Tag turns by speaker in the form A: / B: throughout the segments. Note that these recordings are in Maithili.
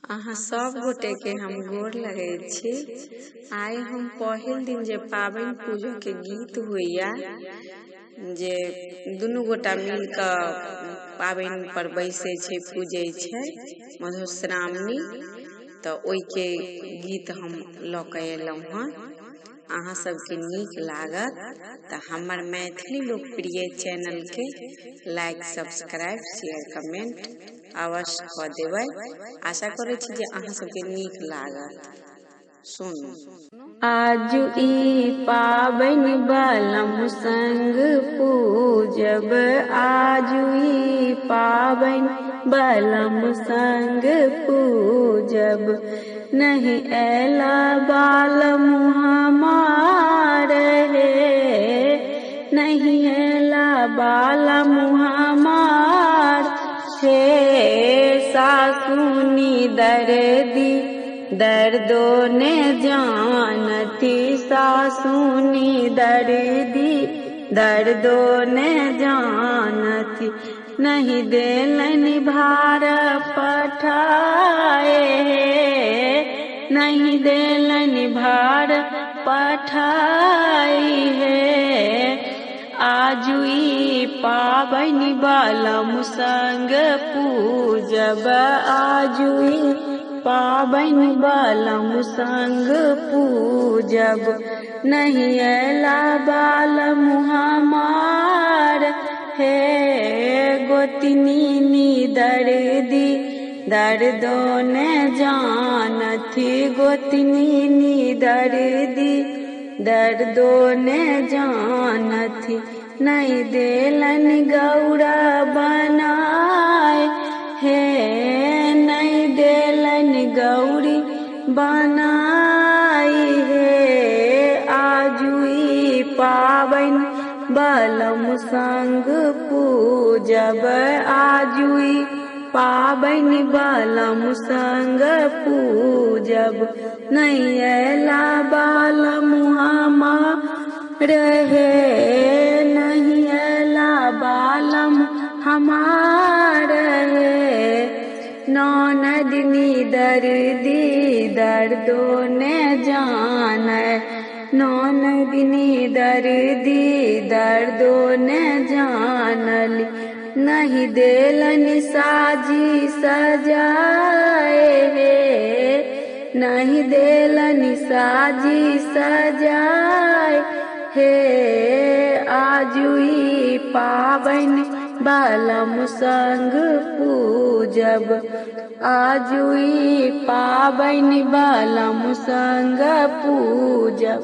A: अहाँ सब गोटे के हम गोर लगै छी। आइ हम पहिल दिन जे पाबनि पूजा के गीत होइया जे दुनू गोटा मिल कऽ पाबनि पर बैसै छै पूजै छै मधुश्रावणी, तऽ ओहिके गीत हम लऽ कऽ एलहुँ हँ। अहाँ सबके नीक लागत तऽ हमर मैथिली लोकप्रिय चैनलके लाइक, सब्सक्राइब, शेयर, कमेंट अवश्य कऽ देबै। आशा करै छी जे अहाँ सबके नीक लागत। सुनू।
B: आजु ई पाबनि बलम संग पूजब, आजु ई पाबनि बलम संग पूजब। नहीं ऐला बालम हमार हे, नहीं ऐला बालम हमार हे। सासुनी दर्दी दर्दो ने जानती, सासुनी दर्दी दर्दो ने जानती। नहीं देलनि भार पठाए, नहीं देलनि भार पठाई हे। आजु ई पाबनि बलम संग पूजब, आजु ई पाबनि बलम संग पूजब। नहीं ऐला बालम हमार हे, गोतनी नी दर्दी दर्दो ने जानथी, गोतनी नी दर्दी दर्दो ने जानथी। नहीं देलनि गौरा बनाए हे, नहीं देलनि गौरी बनाई हे। आजु ई पाबनि बलम संग पूजब, आजु ई पाबनि बलम संग पूजब। नहीं ऐला बालम हमार हे, नहीं ऐला बालम हमार हे। ननदिनी दर्दी दर्दो ने जाने, ननदिनी दर्दी दर्दो ने जानली। नहीं देलनि साजी सजाए हे, नहीं देलनि साजी सजाए हे। आजु ई पाबनि बलम संग पूजब, आजु ई पाबनि बलम संग पूजब।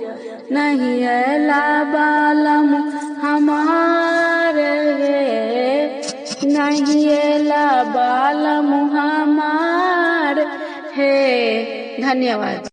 B: नहीं ऐला बालम हमार हे, नहीं ऐला बालम हमार हे। धन्यवाद।